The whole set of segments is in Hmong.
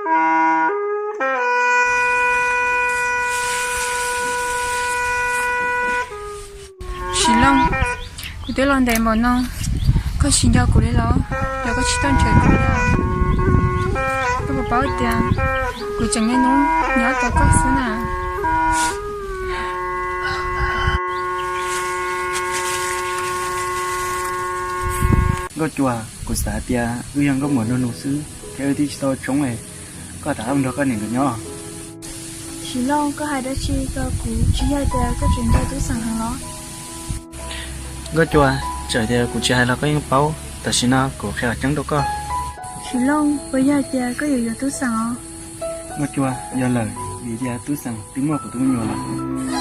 Sim Looj, kuv twb los ntev npaum no, koj tsis nco kuv li los? Yog koj tsis tau nrhiav kuv li, koj puas paub tias kuv tseem niaj hnub nyob tos koj xwb na? Nkauj Cua, kuv xav tias wb yog nkauj muam nraug nus xwb thiab wb twb tsis tau tshoob es koj rov qab mus nrog koj niam nkawd nyob. Sim Looj, koj hais dab tsi rau kuv? Tsis yog tias koj tseem nco Tub Xeem heev los? Nkauj Cua, txawm tias kuv tsis hais los koj yeej paub, tam sim no kuv qhia qhov tseeb rau koj. Sim Looj, puas yog tias koj yuav yuav Tub Xeem os? Nkauj Cua, yog lawm, vim tias Tub Xeem twb muaj kuv tus me nyuam lawm.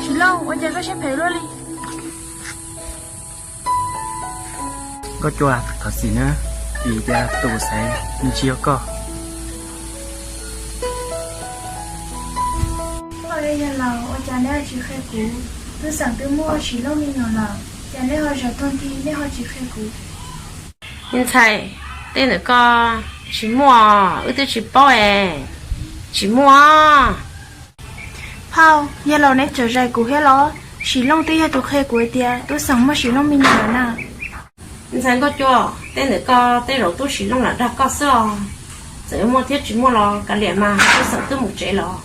Sim Looj, ua cas koj siab phem luaj li? Nkauj Cua, thov txim nawb, vim tias tus kuv xaiv nws tsis yog koj. Yawg laus, ua cas neb ho tsis qhia kuv? Tub Xeem twb muaj Sim Looj me nyuam lawm, cas neb ho zaum tag nti neb ho tsis qhia kuv? Me ntxhais, tej ntawd ko tsis muaj, wb twb tsis paub es tsis muaj. Phauj, yawg laus neb tseem zais kuv thiab los? Sim Looj twb yog tus qhia kuv hais tias Tub Xeem muaj Sim Looj me nyuam lawm na. Ntxhais Nkauj Cua, tej ntawd ko tej zaum tub Sim Looj lam dag koj xwb os. Txawm yuav muaj thiab tsis muaj los kav liam mas, Tub Xeem twb mus tsev los.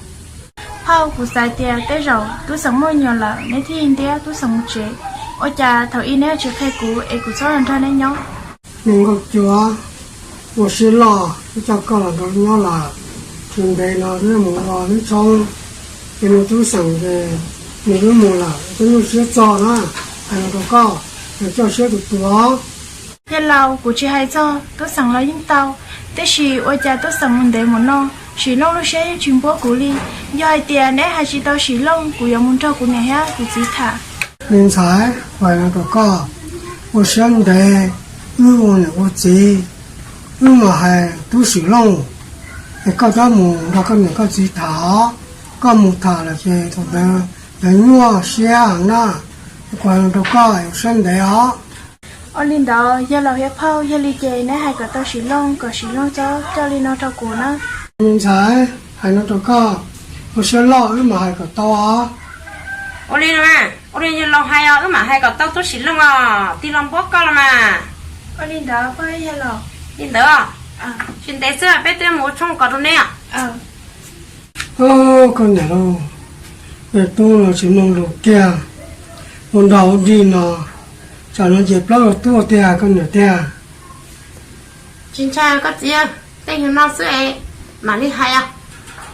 Phauj, kuv xav tias tej zaum Tub Xeem muaj me nyuam lawm neb thiaj ntiab Tub Xeem mus tsev. Ua cas thaum ub neb tsis qhia kuv es kuv txhob los nrog neb nyob? Me Nkauj Cua, ua siab loj, wb coj koj los nrog nyob lawm, tsis ntev no wb mus ua wb tshoob, ces nws Tub Xeem ces nws twb mus lawm, twb nyuaj siab txog na, hais no rau koj, nws coj siab tus tuag. Yawg laus, kuv tsis hais txog Tub Xeem los yeej tau, tiam sis ua cas Tub Xeem mus ntev mus no, Sim Looj lub siab yeej tsis npuab kuv li. Yog hais tias neb hais tsis tau Sim Looj, kuv yuav mus nrog kuv niam thiab kuv txiv tham. Me ntxhais, hais no rau koj, ua siab ntev, wb ua niam ua txiv, wb mam hais tub Sim Looj, es koj coj mus nrog koj niam koj txiv tham os. Koj mus tham lawm ces thaum ntawd lawv nyuaj siab na. Kuv hais no rau koj, ua siab ntev os. Ua li ntawd yawg laus thiab phauj, yog li ces neb hais kom tau Sim Looj, kom Sim Looj txhob coj li no rau kuv na. Me ntxhais, hais no rau koj, ua siab loj wb mam hais kom tau os. Ua li no, ua li yawg laus hais os, wb mam hais kom tau tub Sim Looj os, tig los npuab koj los mas. Ua li ntawd phauj yawg laus. Li ntawd, tsis ntev xwb peb twb mus ua tshoob kom rau neb. Koj niam lauj, tub no tsis mloog lus kiag, ua nrog ua dig no, tsam no ces plab los tuaj tiag koj niam tiag. Tsis ntshai koj txiv, tej yog no xwb es mam li hais.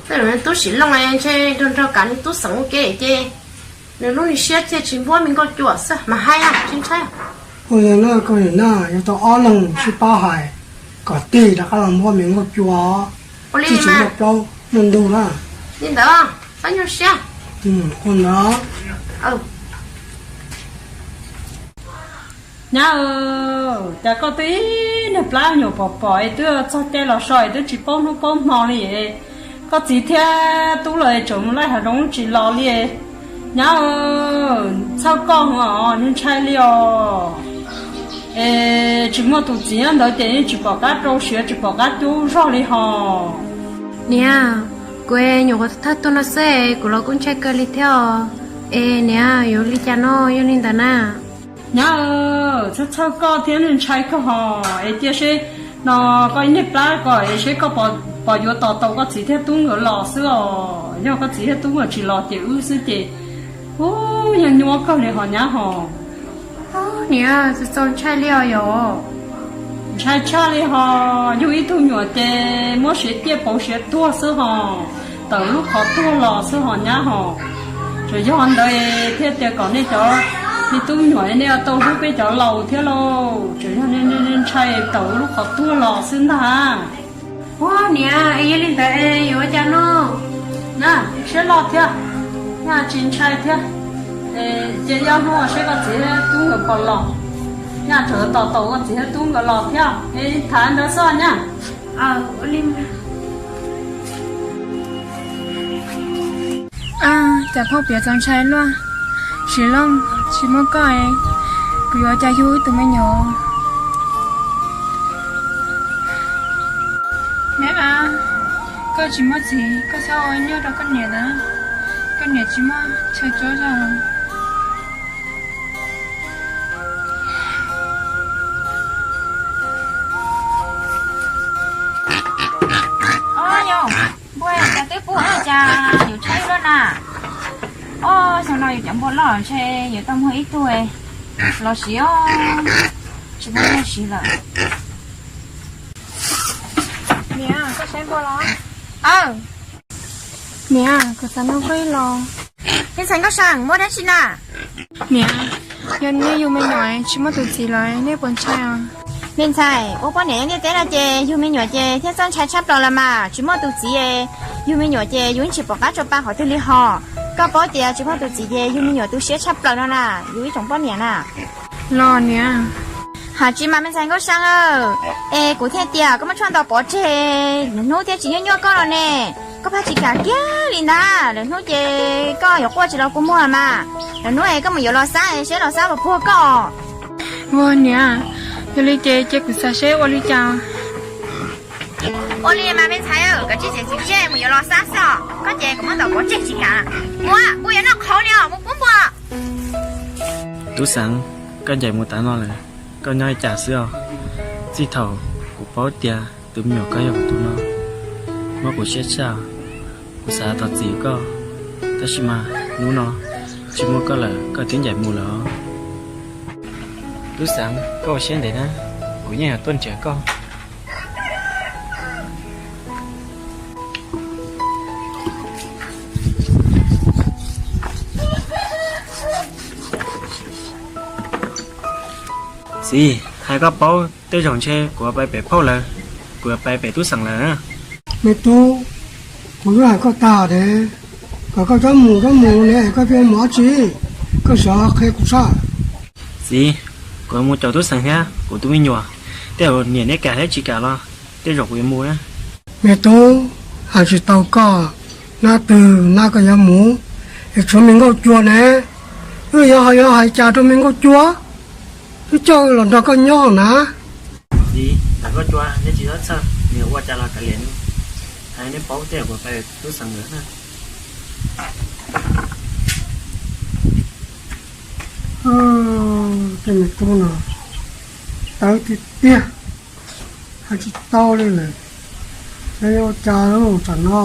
Tej zaum tub Sim Looj ntshe nrog nrog kav li tub Xeem ua ke ces nws lub niag siab thiaj tsis npuab me Nkauj Cua xwb mas hais, tsis ntshai. Ua li no koj niam na, yuav tau ob leeg sib pab hais kom tig rov qab los npuab me Nkauj Cua, tsis tsis muaj plaub muaj ntug na. Li ntawd, txhob nyuaj siab. Ua ntawd. Nyab, cas koj twb ib niag plab nyuam pom pom es twb txog caij los so es twb tsis paub hnub paub hmo li. Koj txiv thiab tub los tseem mus laij hav zoov tsis los li. Nyab, txhawj koj os, ntshai li os. Es tsis muaj tus txiv nyob ntawd ces yeej tsis pom qab rau siav tsis pom qab cub zog li hos. Niam, kuv nyuam qhuav thawj tuaj no xwb es kuv los kuj ntshai kawg li thiab os. Es niam, yuav li cas no yog li ntawd na? Nyab, txhawj txhawj koj thiab ntshai koj hos es cia seb no koj ib niag plab ko es seb koj puas yuav tos tau koj txiv thiab tub nkawd los xwb os. Yog koj txiv thiab tub nkawd tsis los ces wb xwb ces, ub, yog nyuaj kawg li hos nyab hos. Niam, txaus ntshai li os yom. Ntshai tshaj li hos, yug ib tug nyuam ces muab siav ciaj pauv siav tuag xwb hos, tawm lub qhov tuag los xwb hos nyab hos. Tsuas yog ntawd thiaj tias kom nej cov me tub me nyuam nej tau hlub peb cov laus thiab lauj, tsuas yog nej ntshai tawm lub qhov tuag los xwb ntag. Ua niam, es yog li ntawd es yuav ua cas no? Nyab, siab loj thiab, nyab tsis ntshai thiab. Cia ib hnub seb koj txiv thiab tub nkawd puas los, nyab tseem tos tau koj txiv thiab tub nkawd los thiab es tham ntawd xwb nyab. Cas phauj piav txaus ntshai luaj. Sim Looj, tsis muaj koj es kuv yuav ua cas yug ib tug me nyuam? Me ab, Koj tsis muaj txiv, koj txhob ua nyuaj rau koj niam na. Koj niam tsis muaj chaw tso zog. Os, yog npua cas twb pub ua cas yuav tshaib luaj na. Os, xyoo no yus cov npua loj ntshe yuav tau muag ib tug los siv os, tsis muaj siv lawm. Niam, koj saib npua los? Aw, niam, kuv xav nug koj ib los. Me ntxhais Nkauj Seem, muaj dab tsi na? Niam, yog nej yug me nyuam tsis muaj tus txiv lawm nej puas ntshai os? Me ntxhais, ua poj niam nyob ntiaj teb no ces yug me nyuam ces thiaj txawj ntshai tshaj plaws los mas, tsis muaj tus txiv, yug me nyuam ces yus yeej tsis pom qab tso pa qhov twg li hos. Koj paub tias tsis muaj tus txiv ces yug me nyuam tu siab tshaj plaws no na, yus ib tsoom poj niam na. Los niam. Hais tsis mas me ntxhais Nkauj Seem, es kuv thiaj tias koj muab tshuaj ntau pov tseg, lwm hnub thiaj tsis nyuaj nyuaj koj los ne. Koj pab tsis kam kiag li ntag, lwm hnub ces koj yuav quaj tsis los kua muag mas. Lwm hnub es koj mus yuav Los Xab es seb Los Xab puas puag koj. Ua niam, yog li ces cia kuv xav seb ua li cas. Ua li mas me ntxhais, koj tsis txiav txim siab mus yuav Los Xab xwb os, koj ces kuv muab ntau pov tseg tsis kam. Ua, kuv yuav noj qhauv li os, mus pub npua. Tub Xeem, koj ncaim mus tas no lawm, koj nyob li cas xwb os? Txij thaum kuv paub tias tus me nyuam koj yog kuv tus no, muab kuv siab tshaj, kuv xav thov txim koj, tab sis mas hnub no tsis muaj koj lawm koj twb ncaim mus lawm os. Tub Xeem, koj ua siab ntev na, kuv yeej yuav tuaj nrhiav koj. Txiv, hais koj paub, tej zaum ntshe kuv yuav pais pem phauj lawm, kuv yuav pais pem Tub Xeem lawm. Me tub, kuv twb hais koj tag tias kom koj txhob mus txhob mus ne, koj pheej mus dab tsi? Koj xav qhia kuv sab. Txiv, kuv mus caum Tub Xeem thiab kuv tus me nyuam, tej zaum niam neb kam thiab tsis kam los tej zaum kuv yuav mus na. Me tub, hais tsis tau koj, nab twg nab koj yuav mus, es tshuav me nkauj cuag ne, wb yuav hais, yuav hais cas rau me nkauj cuag, wb coj los nrog koj nyob na. Txiv, ntawm nkauj cuag neb tsis txhob txhawj, nws ua cas los kav liam, neb paub tej zaum kuv pais Tub Xeem lawm na. Tej me tub no tawv tiag tiag, hais tsis tau li lawm. Saib yuav ua cas lawm, tsam no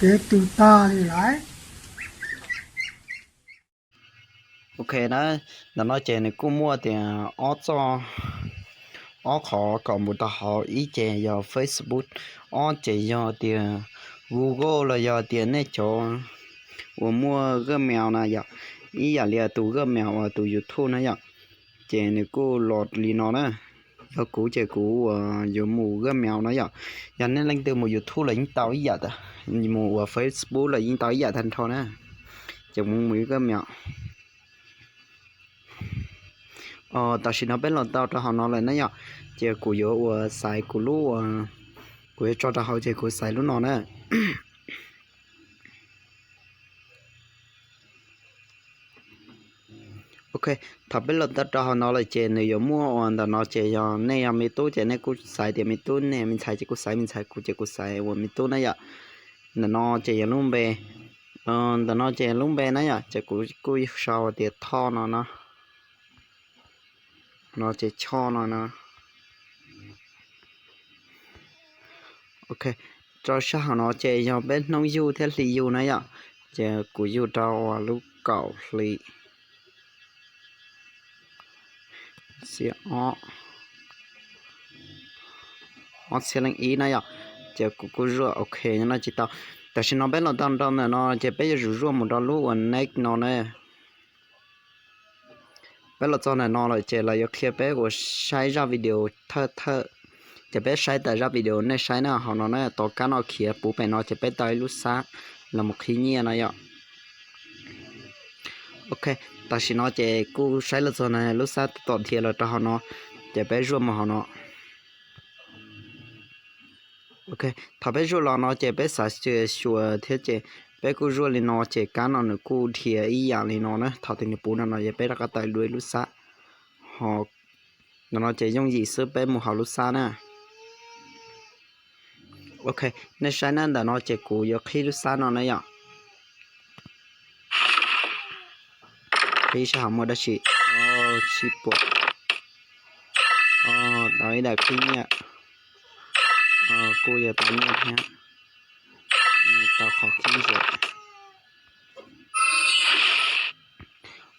kev tu tag li lawm. Ok na, ntawm no ces nws kuj muaj tias ob txoj, ob qhov kom mus rau hauv, ib ces yog Facebook, ob ces yog tias Google los yog tias nej cov uas muaj Gmail na yom, ib yam li tus Gmail uas tus YouTube na yom, ces nws kuj los li no na. Yog kuv ces kuv uas yuav mus Gmail na yom, yog nej leej twg mus YouTube los yeej tau ib yam, mus uas Facebook los yeej tau ib yam tag nrho na. Ces mus mus Gmail. Tam sim no peb los tau rau hauv no lawm na yom, ces kuv yuav uas xaiv kuv lub uas kuv yuav tso rau hauv ces kuv xaiv lub no na. Ok, thaum peb los tau rau hauv no lawm ces nws yuav muaj uas ntawm no ces yog nej yog me tub ces nej kuj xaiv tias me tub, nej me ntxhais ces kuj xaiv me ntxhais, kuv ces kuv xaiv uas me tub na yom. Ntawm no ces yog lub npe, ntawm no ces lub npe na yom, ces kuv kuj sau tias Thoj no no. No ces Choj no no. Ok, rau sab hauv no ces yog peb hnub yug thiab hli yug na yom. Ces kuv yug rau uas lub kaum hli, xiab ob, ob txhiab leej ib na yom. Ces kuv kuj zuaj ok no tsis tau. Tam sim no peb los tau rau ntawm no ces peb yuav tsum zuaj mus rau lub uas next no na. Peb los txog ntawm no lawm ces lawv yuav qhia peb uas saib zaj video thawj thawj. Ces peb saib tas zaj video nej saib na, hauv no na, tom qab no khiav puv pem no ces peb tau ib lub xab los mus qhib nyiaj no yom. Ok, tam sim no ces kuj saib los txog na, lub xab tom dhia los rau hauv no, ces peb zuaj mus hauv no. Ok, thaum peb zuaj los no ces peb xav xyuas thiab ces peb kuj zuaj li no ces kab no nws kuj dhia ib yam li no na. Thaum twg nws puv no no ces peb rov qab tau dua ib lub xab. Ho no no ces yooj yim xwb, peb mus hauv lub xab na. Ok, nej saib na, ntawm no ces kuv yuav qhib lub xab no na yom. Qhib saib ho muaj dab tsi. Sib puas. Tau ib daim qhib nyiaj. Kuj yog tau nyiaj thiab. Tau qhov qhib ntses.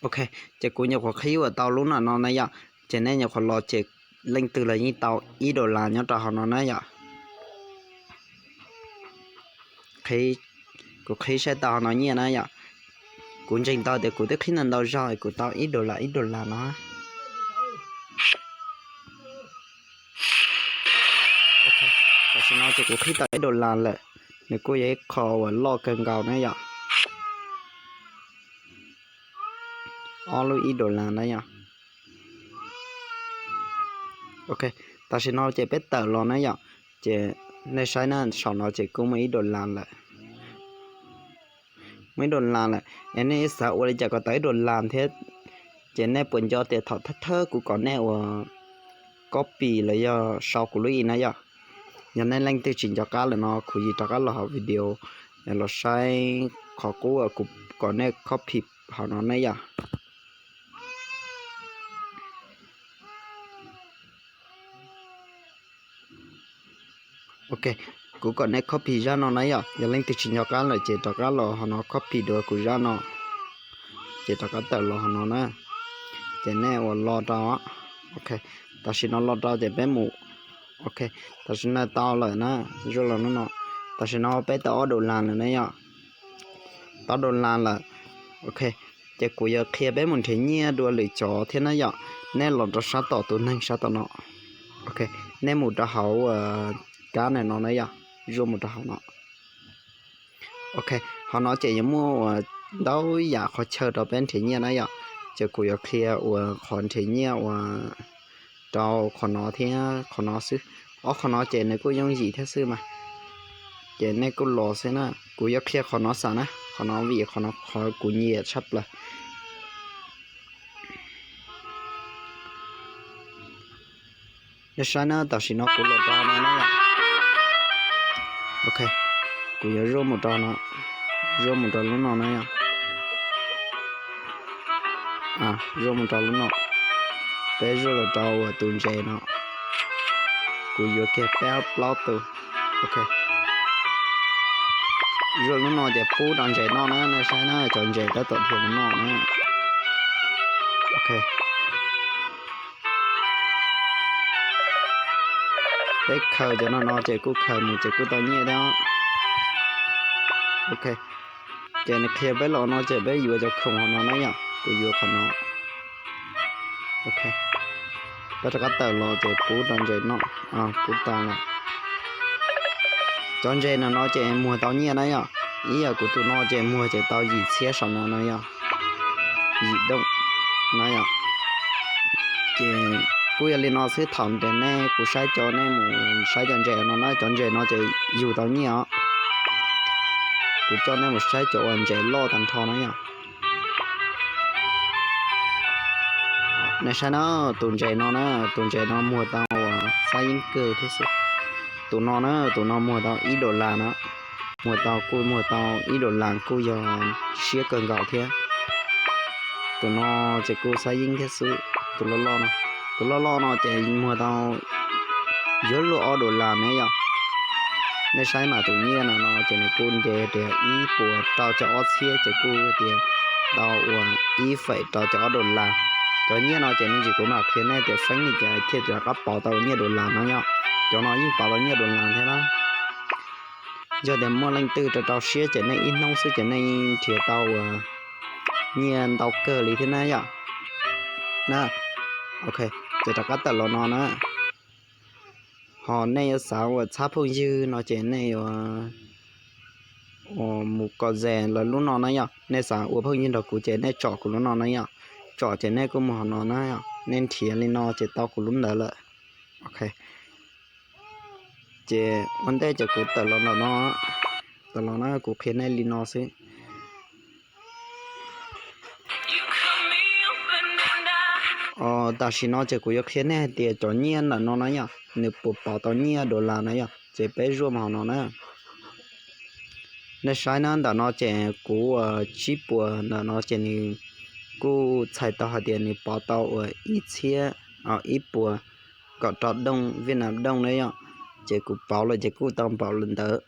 Ok, ces kuv nyuam qhuav qhib uas tau lub no no na yom, ces nej nyuam qhuav los ces leej twg los yeej tau ib dollar nyob rau hauv no na yom. Kuv qhib saib tau hauv no nyiaj na yom. Kuv ntseeg tau tias kuv twb qhib ntau ntau zaug es kuv tau ib dollar ib dollar no. Tam sim no ces kuv qhib tau ib dollar lawm, nws kuj yog ib qho uas loj kawg nkaus na yom. Ob lub ib dollar na yom. Ok, tam sim no ces peb tawm los na yom, ces nej saib na, saum no ces kuj muaj ib dollar lawm. Muaj ib dollar lawm, es nej xav ua li cas kom tau ib dollar thiab? Ces nej puas nco tias thaum thawj thawj kuv kom nej ua copy los yog sau kuv lub email na yom. Yog nej leej twg tsis nco qab lawm no, kuv yim rov qab los hauv video los saib qhov qub uas kuv kom nej copy hauv no ne yom. Ok, kuv kom nej copy zaj no na yom, yog leej twg tsis nco qab lawm ces rov qab los hauv no copy dua kuv zaj no, ces rov qab tawm los hauv no na, ces nej ua lo rau. Ok, tam sim no lo rau ces peb mus. Ok, tam sim no tau lawm na, zuaj los lub no. Tam sim no peb tau ob dollar lawm na yom. Tau dollar lawm. Ok, ces kuv yuav qhia peb mus nrhiav nyiaj dua lwm cov thiab na yom. Nej los rau sab tom tus neeg sab tom no. Ok, nej mus rau hauv kab no na yom, zuaj mus rau hauv no. Ok, hauv no ces yuav muaj uas ntau yam qhov chaw rau peb nrhiav nyiaj na yom. Ces kuv yuav qhia uas qhov nrhiav nyiaj uas rau qhov no thiab qhov no xwb. Ob qhov no ces nws kuj yooj yim thiab xwb mas. Ces nej kuj los xwb na, kuv yuav qhia qhov no xam na, qhov no vim qhov no qhov kuv nyiam tshaj plaws. Nej saib na, tam sim no kuv los rau no na. Ok, kuv yuav zuaj mus rau no, zuaj mus rau lub no na yom. Zuaj mus rau lub no, peb zuaj los rau uas tus ntses no. Kuv yuav kiag peb plaub tus. Ok, zuaj lub no ces pub rau ntses noj na, nej saib na, cov ntses tab tom dhia mus noj na. Ok, peb khaws cov no no ces kuj khaws mus ces kuj tau nyiaj thiab. Ok, ces nws qhia peb los no ces peb yuav cov khoom hauv no na yom, kuv yuav qhov no. Ok, peb rov qab tawm los ces pub rau ntses noj, pub tau lawm. Cov ntses no no ces muag tau nyiaj na yom, ib yam kuv tus no ces muag ces tau yim txhiab saum no na yom, yim dooj na yom. Ces kuj yog li no xwb, thaum ntawd nej kuv saib cov, nej mus saib cov ntses no na, cov ntses no ces yug tau nyiaj os. Kuv coj nej mus saib cov uas ntses loj tag nrho na yom. Nej saib na, tus ntses no na, tus ntses no muag tau uas xab yeeb kawg thiab xwb. Tus no na, tus no muag tau ib dollar na, muag tau kuj muag tau ib dollar kuj yog siab kawg nkaus thiab. Tus no ces kuj xab yeeb thiab xwb, tus loj loj no, tus loj loj no ces muag tau yuav luaj ob dollar na yom. Nej saib mas tus nyiaj no no ces nws kuj nce tias ib puas rau caum ob txhiab ces kuj tias tau uas ib feem rau caum ob dollar. Cov nyiaj no ces me ntsis kuv mam qhia nej tias feeb li cas thiaj rov qab pauv tau nyiaj dollar no yom. Cov no yeej pauv tau nyiaj dollar thiab na. Yog tias muaj leej twg rau rau siab ces nej ib hnub xwb ces nej nrhiav tau uas nyiaj ntau kawg li thiab na yom. Na, ok, ces rov qab tawm los no na. Ho nej yuav xav uas txhab phooj ywg no ces nej yuav mus kom zes lawv lub no na yom. Nej xav ua phooj ywg nrog kuv ces nej tsom kuv lub no na yom. Tsom ces nej kuj mus hauv no na yom. Nej nrhiav li no ces tau kuv lub ntawd lawm. Ok, ces ua ntej ces kuv tawm los no, tawm los no kuv qhia nej li no xwb. Tam sim no ces kuv yuav qhia nej hais tias cov nyiaj ntawm no na yom, nws puas pauv tau nyiaj dollar na yom. Ces peb zuaj mus hauv no na. Nej saib na, ntawm no ces kuv ua tsib puas ntawm no ces nws kuj txhais tau hais tias nws pov tau uas ib txhiab, ib puas kaum rau dooj Viaj Nam dooj na yom. Ces kuv pauv lawm ces kuj tau npaum li ntawd.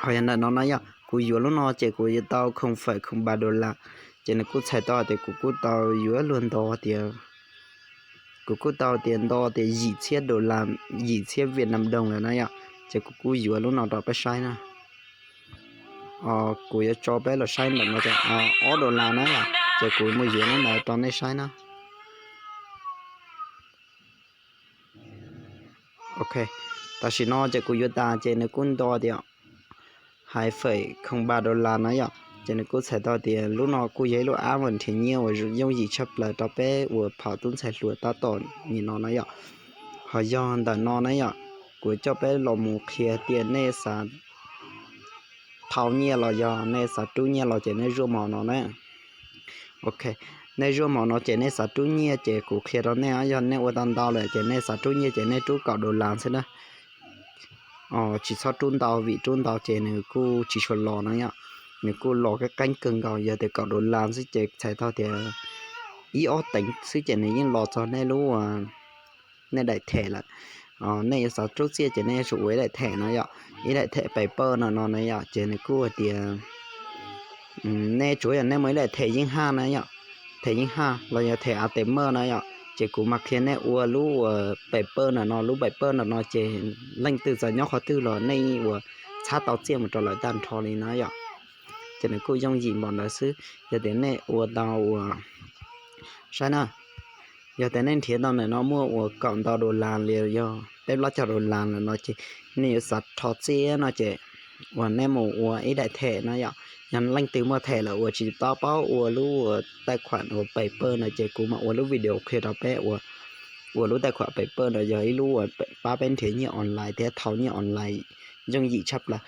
Ho yog ntawm no na yom, kuv yuav lub no ces kuv yuav tau khoom fawm khoom ba dollar. Ces nws kuj txhais tau hais tias kuv kuj tau yuav luag nto tias, kuv kuj tau tias nto tias yim txhiab dollar, yim txhiab Viaj Nam dooj lawm na yom. Ces kuv kuj yuav lub no rau peb saib na. Kuv yuav tso peb los saib ntawm no, ob dollar na yom, ces kuv mus yuav lub ntawd rau nej saib na. Ok, tam sim no ces kuv yuav tas ces nws kuj nto tias hais fawm khoom ba dollar na yom. Ces nws kuj txhais tau tias lub no kuj yog ib lub app uas nrhiav nyiaj uas yooj yim tshaj plaws rau peb uas phom tub ntxhais hluas tab tom nim no na yom. Ho yog ntawm no na yom, kuv coj peb los mus qhia tias nej xav thau nyiaj los yog nej xav rub nyiaj los ces nej zuaj mov no na. Ok, nej zuaj mov no ces nej xav rub nyiaj ces kuv qhia rau nej, yog nej ua tau ntau lawm ces nej xav rub nyiaj ces nej rub kaum dollar xwb na. Tsis txhob rub ntau vim rub ntau ces nws kuj tsis tshua los na yom. Nws kuj los qeeb qeeb kawg nkaus, yog tias kaum dollar xwb ces txhais tau tias ib ob teev xwb ces nws yeej los txog nej lub, nej daim them lawm. Nej yuav xav rub txiaj ces nej yuav tsum ua ib daim them no yom, ib daim them Paper no no na yom, ces nws kuj hais tias nej tsuav yog nej muaj ib daim them yeej haj na yom, them yeej haj los yog them ATM na yom, ces kuv mam qhia nej ua lub uas Paper no no, lub Paper no no ces leej twg txawm nyob qhov twg los nej ua txhab tau txiaj mus rau lawv tag nrho li na yom. Ces nws kuj yooj yim npaum ntawd xwb, yog tias nej ua tau ua, saib na, yog tias nej nrhiav tau ntawm no muaj uas kaum ntau dollar li yog peb plaub caug dollar lawm no ces nej yuav xav rho txiaj no ces uas nej mus ua ib daim them na yom. Yog leej twg muaj them lawm uas tsis tau paub ua lub uas taij khuam uas Paper no ces kuv mam ua lub video qhia rau peb ua, ua lub taij khuam Paper no yog ib lub uas pab peb nrhiav nyiaj online thiab thau nyiaj online yooj yim tshaj plaws.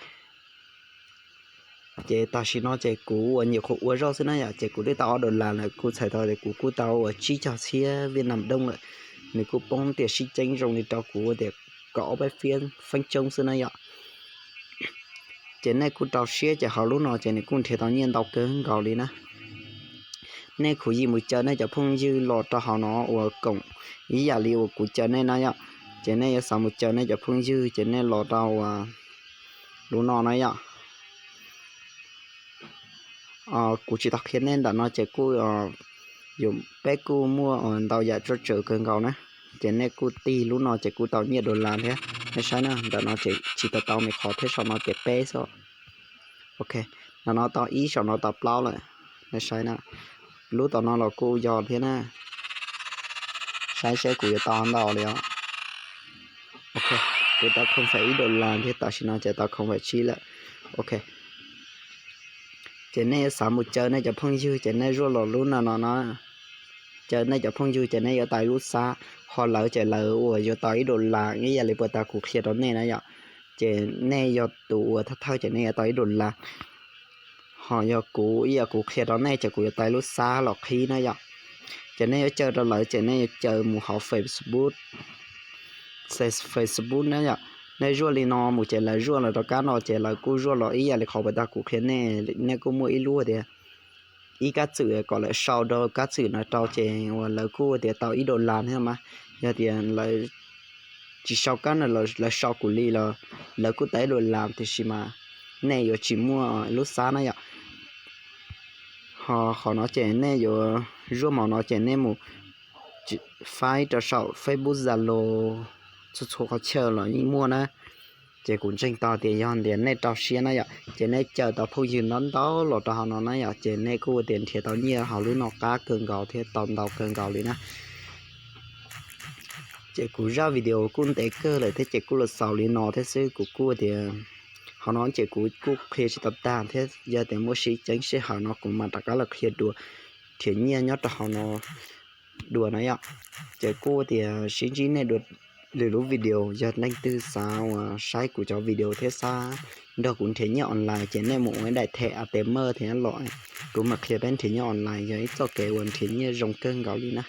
Ces tam sim no ces kuv uas nyuam qhuav ua zoj xwb na yom, ces kuv twb tau ob dollar lawm, kuj txhais tau tias kuv kuj tau uas tsib caug txhiab Viaj Nam dooj lawm. Nws kuj poob tias sib ceeb zoo li rau kuv tias kaum ob peb fiab feeb tsoob xwb na yom. Ces nej kuj rau siab ces hauv lub no ces nws kuj nrhiav tau nyiaj ntau kawg nkaus li na. Nej khuv yim mus caw nej cov phooj ywg los rau hauv no uas koom ib yam li uas kuv caw nej na yom. Ces nej yuav xav mus caw nej cov phooj ywg ces nej los rau uas lub no na yom. Kuv tsis tau qhia nej ntawm no ces kuj, peb kuj muaj ntau yam tsawg tsawg kawg nkaus na. Ces nej kuj tig lub no ces kuj tau nyiaj dollar thiab. Nej saib na, ntawm no ces tsis tau tau me qhov thiab, saum no ces peb xwb. Ok, ntawm no tau ib, saum no tau plaub lawm. Nej saib na, lub tom no los kuj yog thiab na. Saib seb kuv yuav tau ntau li os. Ok, kuv tau khoom fawm ib dollar thiab, tam sim no ces tau khoom fawm tsib lawm. Ok, ces nej xav mus caw nej cov phooj ywg ces nej zuaj los lub no no na. Caw nej cov phooj ywg ces nej yuav tau ib lub xab, ho lawv ces lawv uas yuav tau ib dollar ib yam li puas tas kuv qhia rau nej na yom. Ces nej yog tus uas thawj thawj ces nej yuav tau ib dollar. Ho yog kuv ib yam kuv qhia rau nej ces kuv yuav tau ib lub xab los qhib na yom. Ces nej yuav caw rau lawv ces nej yuav caw mus hauv Facebook, Facebook na yom. Nej zuaj li no mus ces lawv zuaj los rau kab no ces lawv kuj zuaj los ib yam li qhov puas tas kuv qhia nej, nej kuj muaj ib lub tias ib kab txwm kom lawv sau rau kab txwm no rau ces uas lawv kuj tias tau ib dollar thiab mas. Yog tias lawv tsis sau kab no, lawv sau kuv li los lawv kuj tau ib dollar, tiam sis mas nej yuav tsis muaj lub xab na yom. Ho qhov no ces nej yuav zuaj mov no ces nej mus faib rau saum Facebook, Zalo, txhua txhua qhov chaw los yeej muaj na. Ces kuv ntseeg tau tias yog tias nej rau siab na yom, ces nej caw tau phooj ywg ntau ntau los rau hauv no na yom, ces nej kuj tias nrhiav tau nyiaj hauv lub no qab kawg nkaus thiab tau ntau kawg nkaus li na. Ces kuv zaj video kuj ntev kawg lawm thiab ces kuj los xaus li no thiab xwb. Kuv kuj tias hauv no ces kuv kuj qhia tsis tau tag thiab, yog tias muaj sib ceeb sij hawm no kuv mam rov qab los qhia dua, nrhiav nyiaj nyob rau hauv no dua na yom. Ces kuj tias sib ntsib nej dua lwm lub video. Yog leej twg xav uas saib kuv cov video thiab xav nrog kuv nrhiav nyiaj online ces nej mus ua ib daim them ATM thiab los, kuv mam qhia peb nrhiav nyiaj online, yog ib txoj kev uas nrhiav nyiaj zoo kawg nkaus li na.